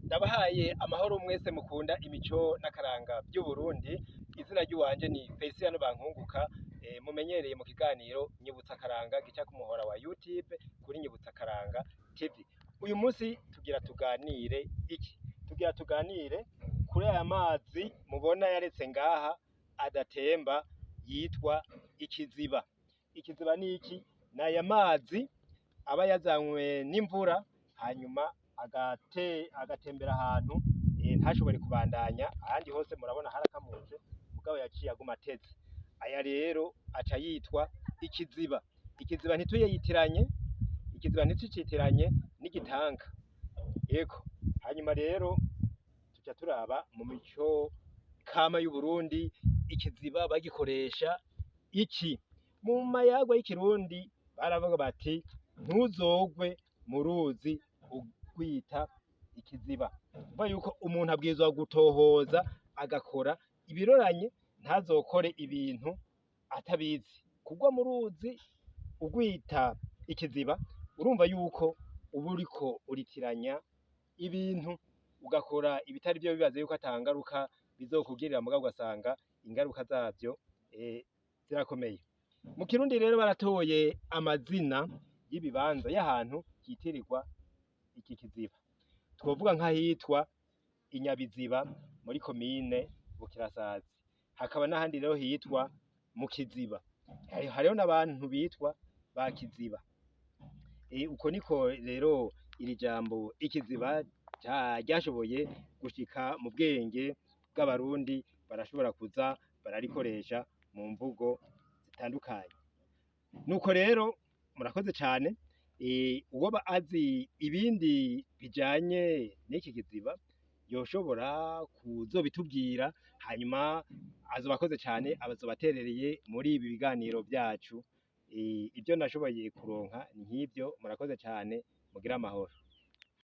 Ndabahaye amahoro mwese mukunda imico n'akaranga vy'Uburundi. Izina ry'iwanje ni Feliciano Bankunguka, mumenyereye mu kiganiro Nyibutsa Akaranga gica ku muhora wa YouTube kuri Nyibutsa Akaranga TV. Uyu munsi tugira tuganire iki? Tugira tuganire kuri aya mazi mubona yaretse ngaha adatemba yitwa ikiziba. Ikiziba ni iki? Ni aya mazi aba yazanywe n'imvura hanyuma agatembera ahantu ntashobore kubandanya ahandi hose. Murabona harakamutse, mugabo yaciye aguma ateze. Aya rero aca yitwa ikiziba. Ikiziba ntituyitiranye, ikiziba ntitucitiranye n'igitanka. Yego, hanyuma rero tuca turaba mu mico kama y'Uburundi ikiziba bagikoresha iki. Mu mayagwa y'ikirundi baravuga bati: "Ntuzogwe mu ruzi ugwita ikiziba." Kuvuga yuko umuntu abwirizwa gutohoza agakora ibiroranye, ntazokore ibintu atabizi. Kugwa mu ruzi ugwita ikiziba, urumva yuko uba uriko uritiranya ibintu, ugakora ibitari vyo wibaza yuko ata ngaruka bizokugirira, mugabo ugasanga ingaruka zavyo zirakomeye. Mu kirundi rero baratoye amazina y'ibibanza y'ahantu hitirirwa iki kiziba. Twovuga nk'ahitwa Inyabiziba muri komine Bukirasazi, hakaba n'ahandi rero hitwa mu Kiziba. Hariho n'abantu bitwa ba Kiziba. Uko niko rero iri jambo ikiziba ryashoboye gushika mu bwenge bw'Abarundi, barashobora kuza bararikoresha mu mvugo zitandukanye. Nuko rero murakoze cane. Uwoba azi ibindi bijanye n'iki kiziba yoshobora kuzobitubwira, hanyuma azoba akoze cane, azoba aterereye muri ibi biganiro vyacu. Ivyo nashoboye kuronka ni nk'ivyo. Murakoze cane, mugire amahoro.